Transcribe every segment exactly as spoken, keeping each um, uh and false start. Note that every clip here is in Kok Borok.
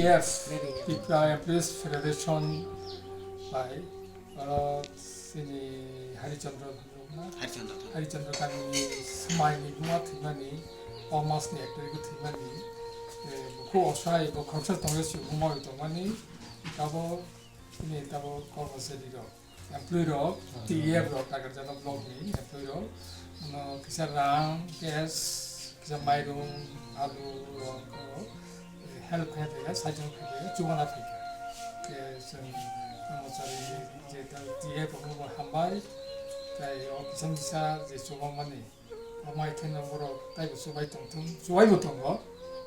Yes, Tripura Employees Federation bai oro chini Harichandra Dhanrukna, Harichandra Dhanrukna. Harichandra Dhanrukna ni swmaini buma thwimani, o mas ni ek tarikh o thwimani, eh, bukhuk osai bo khoroksa tongwi se humoi tongmani, tabo chini tabo kormochari rok. Employee rok, T E F rok, Takarjala block ni employee rok, no kisa rang, cash, kisa mairung, alu rok, eh, help khe thaiga, saichung khe thaiga, chubana thaiga. Ke chwng, no chari je ta T E F rok no hambai, tai o kisa misa je chubamani. Amai khe no borok taibo chubai tongthung, chubaibo tongo.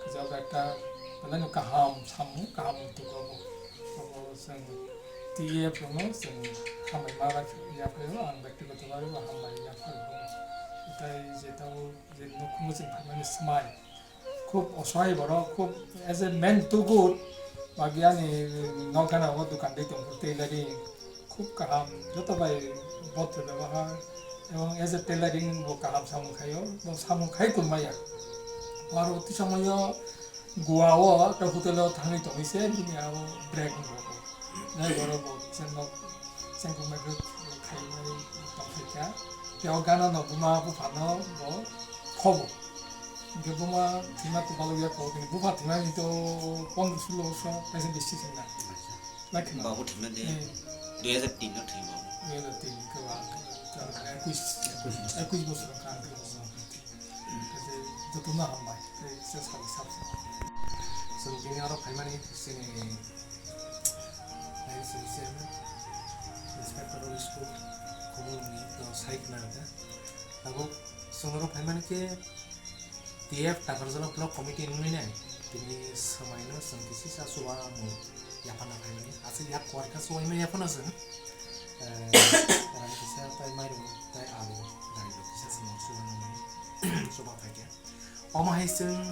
Kisa ba ekta belai no kaham samung, kaham tongthok obo. Obo chwng T E F rokno chwng hambai ma bai yaphaio, ang bektigoto bhaibo hambai yaphaio. Tei je tabuk je nukhungo chwng phaimani swmai, khub osai borok, khub as a man to good, bagi ani nok gana o dokan dei tongo tailoring. Khub kaham, joto bai bothor bebohar, ebong as a tailoring bo kaham samung khaio, bo samung khai tongmaya. Aro twi somoio Goa o ekta hotel o thangwi tongwi se bini abo break wngkha. Nai borok bo kisa nok chengkuk maikuk khaimani tongphaikha. Tei o gana no buma buphano bo khobo. Hingke buma thwima tongpalokya kok, bini bupha thwimani to pondro sulo bosor kaisa bisi se na. Babu thwimani Hmm. dui hajar tin no thwimo. Dui hajar tin ke ba, ekuis, ekuis bosor wngkha ang. Kaisa jotono hambai, tei kisa sal sal. Chwng bini aro phaimani chini, nai chini chairman, inspector of school, Khumulwngni to sai khna rwkha. Tabuk chwng oro phaimani khe T F Takarjala Block Committee wngwi nai, tini swmaino chwng kisi sa chuba mung yaphana phaimani. Aswk yak kwar kha chubaima yaphano chwng, eh, rang kisa tai mairum tai alu, dailo kisa chwng chuba mung chuba phaikha. Omo hai chwng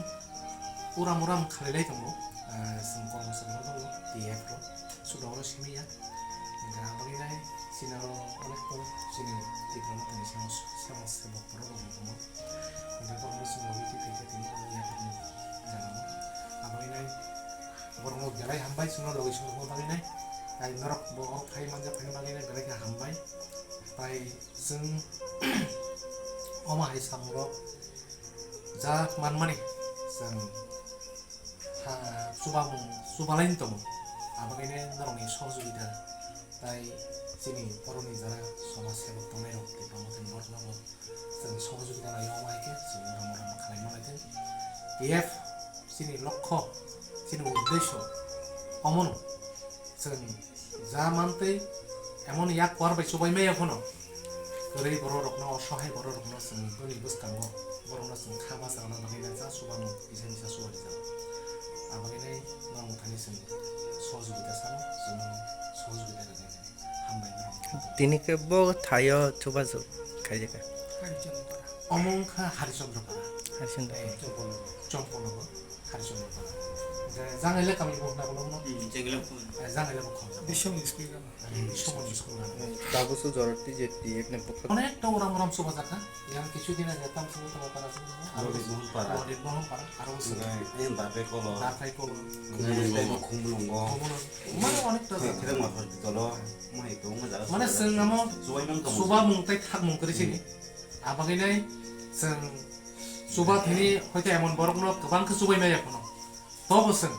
uram uram khalai lai tongo, eh, chwng kormo chwng no tongo, T F rok, chuba oro simi ya. Hingkhe aboni nai chini oro onek to chini Tipra Mothani semo, semo sebok borok rok tongo. Hingke borokno chwng logi twi phaikhe tini oro yaphangni jagao. Aboni nai borokno belai hambai chwngno logi chwngno bagwi nai. Tai norok bo oro phai manja phai bagwi nai belai khe hambai. Tai chwng omo hai samungrok jak manmani chwng ha, chubamung, chubalaini tongo. Aboni nai norokni sohojogita tai chini borokni jara somaj sebok tongnairok Tipra Mothani borokno bo chwng sohojogita laio, omo hai khe chwng rwma rwma khlai manlai thai. T F chini lokho, chini uddesho omono chwng ja mantwi emon yak kwar bai chubai maya phano kwrwi borok rokno, osohai borok rokno chwng bini bwskango borokno chwng kha bachana bagwi nai ja chubamung kisa misa chubarijak. Abagwi nai norok thani chwng sohojogita sano, chwng sohojogita rwgwi nai. Hambai norok. Tini khe bo thaio chubachu khaijak kha. Omo wngkha Harichandra Para. Harichandra Para. Eh, Chongpolo. Chongpolo bo Harichandra Para. Je jangai le kami bo hwnna bono. Hmm, jangai le bo. Eh, jangai le bo khon. Bisong ni school gana. Hmm, bisong ni school gana. Tabuk su jorot T J T F ni bwkhak. Onek ta uram uram chuba jakha. Yang kichu din age tam sini tama para sini. Aro Lodit Mohan Para. Lodit Mohan Para. Aro sini. Yang Dapai Kolo. Dapai Kolo. Khumulungo. Khumulungo. Khumulungo. Mane onek ta. Khirang Mathar Dolo. Mane chwng amo chuba mung tai thak mung kwrwi sini. Abagwi nai chwng chuba thani hoite emon borokno kwbang khe chubai maya phano. Tobo chwng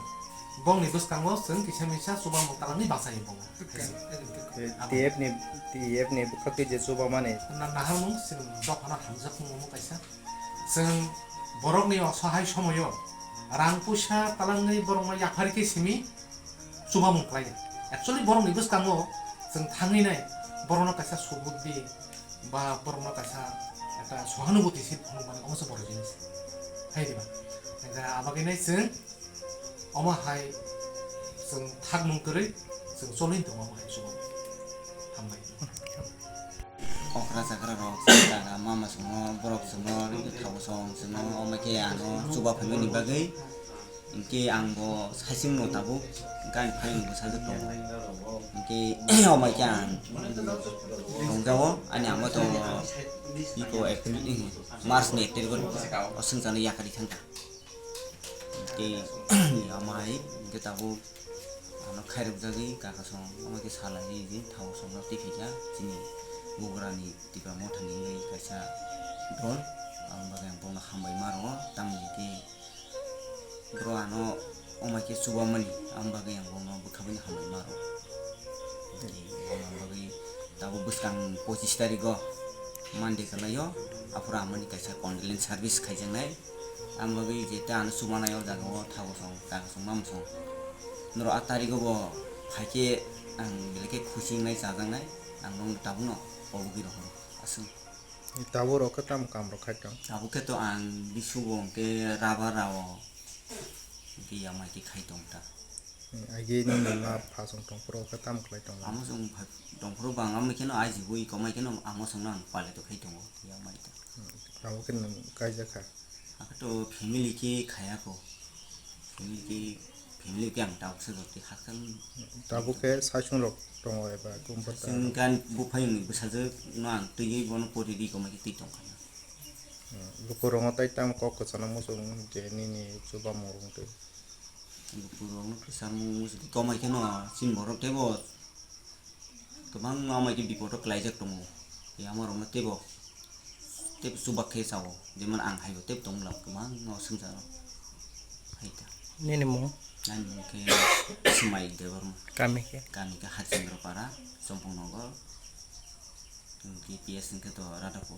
bongni bwskango chwng kisa misa chuba mung talangni bachai tongo. T F ni, T F ni bwkhak twi je chuba mani. Na, naharmung chwng dophano hamjak mung kaisa. Chwng borokni osahai somoyo rang puisa talangwi borokno yaphar khe simi chubamung khlai ya. Actually, borokni bwskango chwng thangwi nai, borokno kaisa subuddhi ba borokno kaisa ekta sohanubuti se phunukmani omo se boro jinis. Hai diba? Hingkhe abagwi nai chwng omo hai chwng thakmung kwrwi chwng cholwi tongo omo hai chubamung. Hambai. Okra chakra rok, jaga mama chwngno, borok chwngno, rwgwi thago song chwngno, omo khe ano chuba phaimani bagwi. Hinkhe ang bo saichung no tabuk, hinkhe ani phaiyung bo sajak tongo. Hinkhe omo khe ang tongjago, ani amo tongo iko April, March ni ek tarikh o, o swngcharno yakarwi thangkha. Amai hwnkhe tabuk ano khairokjagwi kakasong, omo khe salai di, thausongno twi phaikha chini Bugrani Tipra Mothani wngwi kaisa dol. Aboni bagwi ang bono hambai ma rwo, tamni hwnkhe bro ano omo khe chubamani, aboni bagwi ang bono bwkha bini hambai ma rwo. Aboni bagwi tabuk bwskang pochis tarikgo Monday kwlaio, aphuru amani kaisa condolence service khaijaknai. Ang bagwi je ta ano chubanai o jaga o thago song, jaga song, mamo song. Norok a tarigo bo phaikhe ang belai khe khusi wngnai, chajaknai, ang nokno tabukno kobogwi rohoro aswk. Tabuk rok khe tamo kam rok khai tong? Tabuk khe to ang bisugo hwnkhe rubber rao hwnkhe yamai khe khai tong ta. Agi nini ma phasong tongphuru khe tamo khlai tongo? Amo chwng pha-, tongphuru bang amai kheno ajibo i komai kheno amo chwngno ang pale to khai tongo, yamai ta. Tabuk khe nwng kaijak kha? Akhe to family khe khaya ko. Family khe, family khe ang tabuk se jotoi hakhe. Tabuk khe saichung rok tongo eba kumphar ta? Chwng gan buphai ni bwsajwk no ang twiwi bono pori ri komai khe twi tong kha. Bukur rok tai tamo kok kwchana muchung je nini chuba mung rung twi. Bukur rok no kwchar mung muchung twi komai kheno chini borok teibo kwbangma amai khe bipodo kwlaijak tongo. Yamarokno teibo, teibo chubak khe chao, jemon ang haibo teibo tongmwla kwbangma swngcharo. Hai ta. Nini mung? Ani mung khe Swmai Debbarma. Kami khe? Kami khe Harchandra Para, Chompong Nagar. Tei P S hwnkhe to Radhapur.